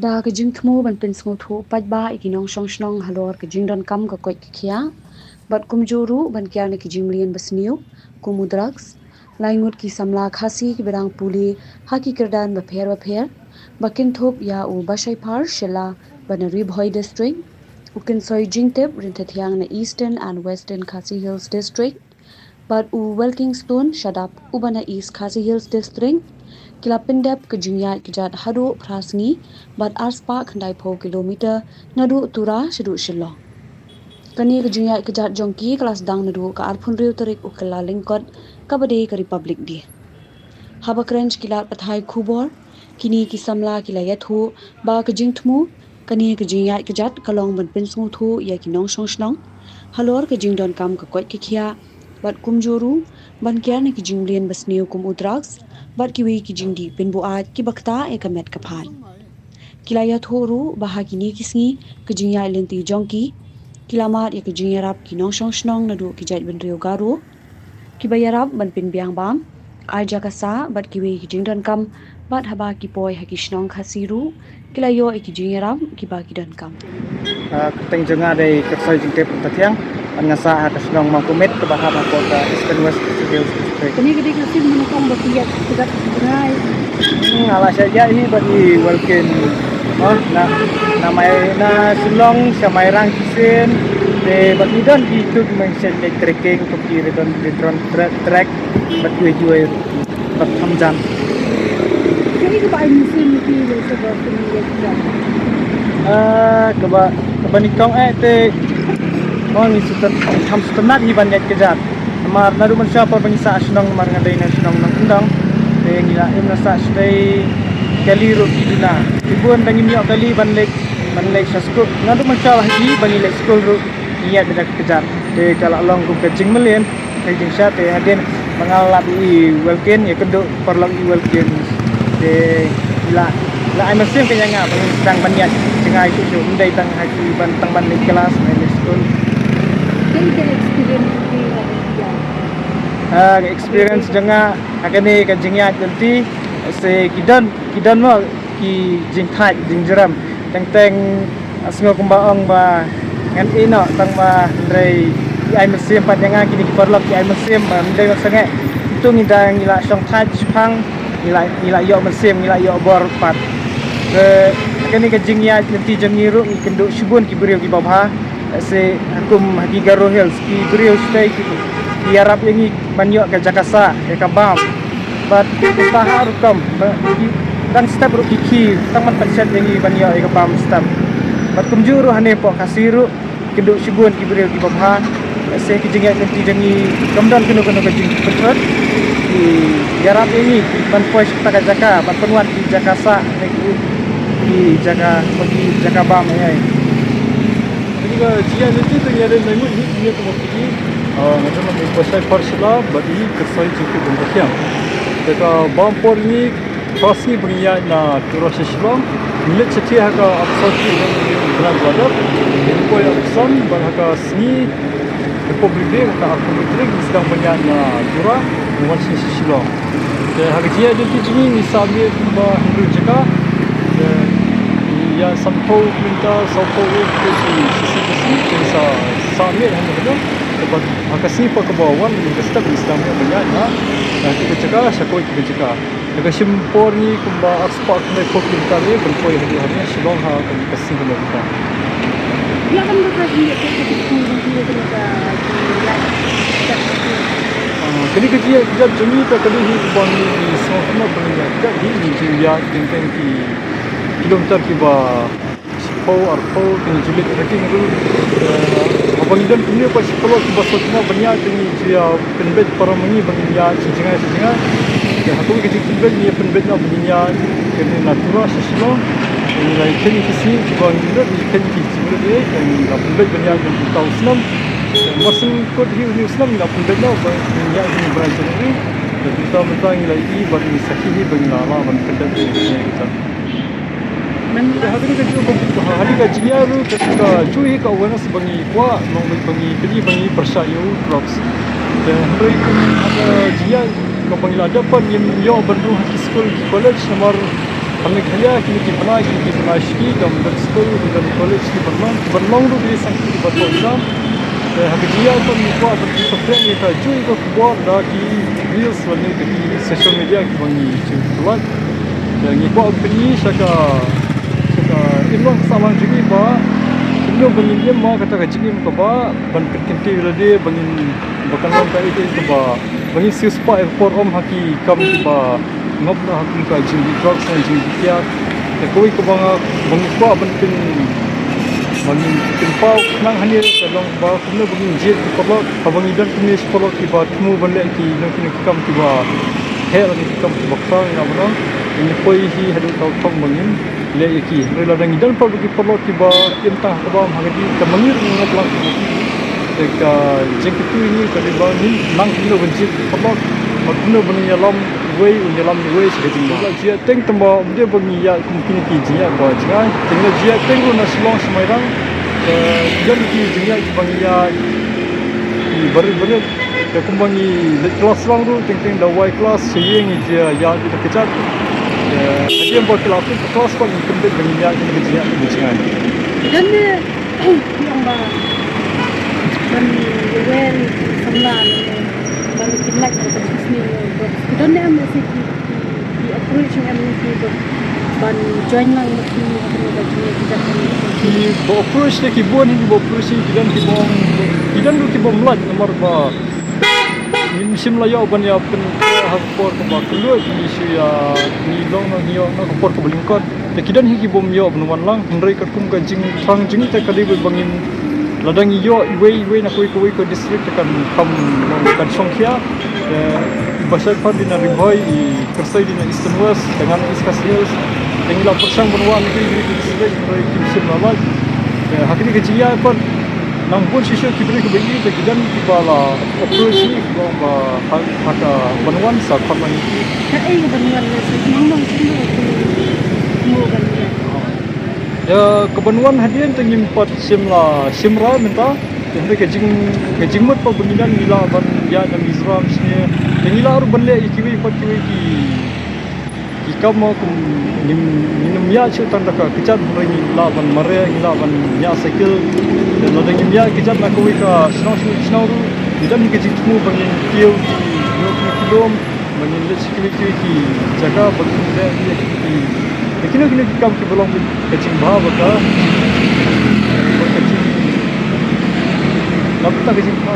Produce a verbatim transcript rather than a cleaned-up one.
Ka jingthmu ban pynsngewthuh paidbah ïa ki nongshong shnong halor ka jingdonkam ka koit ka khiah bad kumjuh ruh ban kiar na ki jingmlien basniew kum u drugs. Lai ngut ki samla Khasi kiba dang pule ha ki kyrdan bapher bapher ba kynthup ïa u Bashaipar Shylla ba na Ri Bhoi District, u Kynsoi Jingtip Ryntathiang na Eastern and Western Khasi Hills District bad u Welkingstone Shadap uba na East Khasi Hills District, ki la pyndep ka jingïaid kjat haduh phra sngi bad arspah khyndai phew kilometer naduh Tura shaduh Shillong. Kane ka jingïaid kjat jong ki ka la sdang naduh ka arphew hynriew tarik u Kyllalyngkot kaba dei ka Republic Day. Haba kren sha ki lad pathai khubor, kine ki samla ki la ïathuh ba ka jingthmu kane ka jingïaid kjat ka long ban pynsngewthuh ïa ki nongshong shnong halor ka jingdonkam ka koit ka khiah bad kumjuh ruh ban kiar na ki jingmlien basniew kum u drugs bad kiwei ki jingdih pynbuaid kiba ktah ïa ka met ka phad. Ki la ïathuh ruh ba ha kine ki sngi ka jingïaid lynti jong ki, ki la mad ïa ka jingïarap ki nongshong shnong naduh ki jaitbynriew Garo kiba ïarap ban pynbiang bam, ai jaka sah bad kiwei ki jingdonkam bad haba ki poi ha ki shnong Khasi ruh ki la ïoh ïa ki jingïarap kiba ki donkam. Ah, kyrteng jong nga dei Kyrsoi Jingtip Ryntathiang, bad nga sah ha ka shnong Mawkumit kaba hap hapoh ka Eastern West Khasi Hills District. Kane ka dei ka sien nyngkong ba phi ïaid kjat jngai? Hmm, nga la shah ïaid hi bad i Welkin. Oh, na, na Mai, na Shillong sha Mairang shisien. Te bad ngi don kitu ki meng shen leit trekking, ki Redon, Redon Trek, Trek bad kiwei kiwei bad Thamjan. Kane kaba ai mynsiem ïa phi lehse ba phin ïaid kjat? Ah, kaba, kaba nyngkong eh te, oh, ngi shu tyn, kham shu tynnat hi ban ïaid kjat. Namar naduh mynshuwa por ba ngi sah shnong, namar nga dei na shnong Nongkyndong. Te ngi la im na sah sha dei kali ruh ki duna. Shibun da ngim ïoh kali ban leit, ban leit sha skul. Naduh mynshuwa hi ba ngi leit skul ruh ngi ïaid kjat kjat. Te ka la long kum ka jingmlien. Ka jingshisha te hadien ba nga la lap ïa i Welkin, ïakynduh paralok ïa i Welkin. Te la, la ai mynsiem ka ïa nga ba ngi sdang ban ïaid jngai shuh shuh, ym dei tang ha ki ban, tang ban leit klas, ban leit skul. Kane ka experience jong phi ha kane ka jaka? Ah, ka experience jong nga ha kane ka jingïaid lynti, se ki don, ki don mo ki jingthait jingjaram. Teng teng, ah, sngew kumba ong ba ngan ïeh noh tang ba hynrei ki ai mynsiem pat ïa nga, kine ki paralok ki ai mynsiem ba ym dei ban sangeh. Ntu ngi dang, ngi la shong thait shipang, ngi la, ngi la ïoh mynsiem, ngi la ïoh bor pat. Te kane ka jingïaid lynti jong ngi ruh ngi kynduh shibun ki briew kiba bha. Lehse kum ha ki Garo Hills ki briew shatei ki, ki ïarap ïa ngi ban ïoh ka jaka sah, ïa ka bam. Bad kumta ha rukom ba ki dang step ruh ki khie, tang ban pynshet ïa ngi ban ïoh ïa ka bam step. Bad kumjuh ruh hangne hapoh Khasi ruh kynduh shibun ki briew kiba bha. Lehse ki jingïaid lynti jong ngi kam don kano kano ka jingpynthut. Ki ïarap ïa ngi ban poi sha kata ka jaka, ban pynwad ki jaka sah, ki, ki jaka, ki jaka bam ïa ngi. Kane ka jingïaid lynti te ngi ïaid lai ngut hi, ngi ïaid kumba phi. Ah, nga don u Bashaipar Shylla bad i Kyrsoi Jingtip Ryntathiang. Te ka bam por ngi, phra sngi ba ngi ïaid na Tura sha Shillong. Ngi leit shatei ha ka arphew saw tarik, ngi leit bnai ba la dep. Ngi poi arphew san, bad ha ka sngi Republic Day, ka arphew hynriew tarik, ngi sdang ban ïaid na Tura, ngi wan sha Shillong. Te ha ka jingïaid lynti jong ngi ngi sah miet kumba hynriew jaka. Te ïa sanphew kilometer, sawphew kilometer shisien shisien, te ngi sah, sah miet hangne hangne. Te bad ha ka sngi pat kaba wan, ka step ngi sdang miet ban ïaid na, na kata ka jaka sha kawei ka jaka. Te ka shim por ngi kumba arspah khyndai phew kilometer ban poi haduh hangne Shillong ha ka, ka sngi kaba mynta. Ïa kane ka jingïaid kjat jong phi, kane ka jingïaid kjat jong phi. Ah, kane ka jingïaid kjat jong ngi te ka dei hi ba ngi sngewtynnat ba ngi ïaid kjat hi, ngi ju ïaid teng teng ki kilometer kiba shiphew arphew, te ngi ju leit trekking ruh. Eh, haba ngi don kumne pat shi paralok kiba sngewtynnat ban ïaid, te ngi ju ïa pynbeit para ma ngi ba ngin ïaid sha jngai sha jngai. Te ha kawei ka jingpynbeit ngi ïa pynbeit noh ba ngin ïaid kane na Tura sha Shillong. Te ngi la ïakhun ïa ki sngi kiba ngin rit, ngi ïakhun ïa ki jingrit, te ngi la pynbeit ban ïaid ban kynta u snem. Te mar syn kut hi une u snem ngi la pynbeit noh ba ngin ïaid kane bnai January. Te mynta mynta ngi la ïohi bad ngi sakhi hi ba ngi la lah ban pyndep ïa kane ka jingïaid. Te ha kane ka jingïaid, ha kane ka jingïaid ruh ka, kajuh hi ka awareness ba ngi kwah, long ba ngi kylli ba ngi pyrshah ïa u drugs. Te hynrei kum ha ka jingïaid kaba ngi la dep pat ngim ïoh ban rung ha ki skul ki college namar Ha Meghalaya kine ki bnai, kine ki bnai shisha ki dang don skul, dang don college ki ban long, ban long ruh ki dei sang ki ba thoh exam. Te ha ka jingïaid pat ngi kwah ban pynsngewthuh ïa ka juh ïa ka khubor da ki reels lane da ki social media ki ba ngi ju pynlait. Te ngi kwah ban pyni sha ka, sha ka imlang ka sahlang jong ngi ba kumno ba ngin im ma kata ka jingim kaba ban pynkyntiew ïa lade ba ngin, ba kan long kaei kaei kaba, ba ngin siew spah ïa ka por ym ha ki kam kiba ngop na ha kum ka jingdih drugs ne jingdih kiad. Te kawei kaba nga, ba ngi kwah ban pyn, ba ngin pynpaw khnang hangne ka long ba kumno ba ngin jied ki paralok, haba ngi don kumne shi paralok kiba thmu ban leh ki, leh kine ki kam kiba heh lane ki kam kiba khraw ïa nga ba nong. Ngin poi hi haduh tang thong ba ngin leh ïa ki. Hynrei lada ngi don pat ki paralok kiba im tang ha ka bam ha ka dih, te ma ngi ruh ngi ngop lang. Te ka jingkyrkhu ïa ngi ka dei ba ngin nang kumno ban jied ki paralok, ba kumno ban ïalam uwei un ïalam uwei sha ka jingbha. Jingïaid teng tang ba ym dei ba ngi ïaid kum kine ki jingïaid ba jngai. Te ngi la jingïaid teng ruh na Shillong sha Mairang. Te ki don ki jingïaid ba ngi ïaid ki barit barit. Te kumba ngi leit klas lang ruh teng teng da wai klas sha ïing ngi jia ïaid da ka kjat. Te hadien ba ki la pynlait klas pat ngi pynbeit ba ngi ïaid kine ki jingïaid ba jngai. Don ne ki ong ba ban ïawer ïa ki samla ne ban pynlait ïa ka business ne, ki don ne em lehse ki, ki, ki approach ne em ki ba ban join lang ïa ki ha kane ka jingïaid ki jait kane. Ki ba approach ne ki bun hi, ki ba approach ne ki don ki ba ong, ki don ruh ki bym lait namar ba ngim shym la ïoh ban ïa pyntrei ha ka por kaba kylluid, ngi shu ïa, ngi long noh, ngi ïoh noh ha ka por kaba lyngkot. Te ki don hi ki bym ïoh ban wan lang, hynrei katkum ka jingthrang jong ngi te ka dei ba ngin, lada ngi ïoh iwei iwei na kawei kawei ka district te kan kham long, kan shongkhia. Te i Bashar Khan dei na Ri Bhoi, i Kyrsa dei na Eastern West, te ngan East Khasi Hills. Te ngi la pyrshang ban wan na kiwei kiwei ki district, hynrei kim shym la lait. Te ha kane ka jingïaid pat nang bun shisha ki briew kiba ïohi, te ki don kiba la approach ïa ngi, kiba ong ba ha, ha ka ban wan sa khot lang ïa ki. Kaei ka ban wan, lehse nang nang kumno kumno ban wan. Ïa ka ban wan hadien te ngim pat shym la shim rai mynta. Te hynrei ka jing, ka jingmut pat ba ngi don ngi lah ban ïaid na Mizoram shane. Te ngi lah ruh ban leh ïa kiwei pat kiwei ki, ki kam mo kum ngim, ngim ïaid shuh tang da ka kjat, hynrei ngi lah ban mareh, ngi lah ban ñiah cycle. Te lada ngim ïaid kjat na kawei ka shnong sha kawei ka shnong ruh ngi don hi ka jingthmu ba ngin kiew ki, ïoh ki lum. Ba ngin leit sha kiwei kiwei ki jaka ba ngin leh ïa ki, ïa kino kino ki kam kiba long bad ka jingbha bad ka, bad ka jing, la bynta ka jingbha.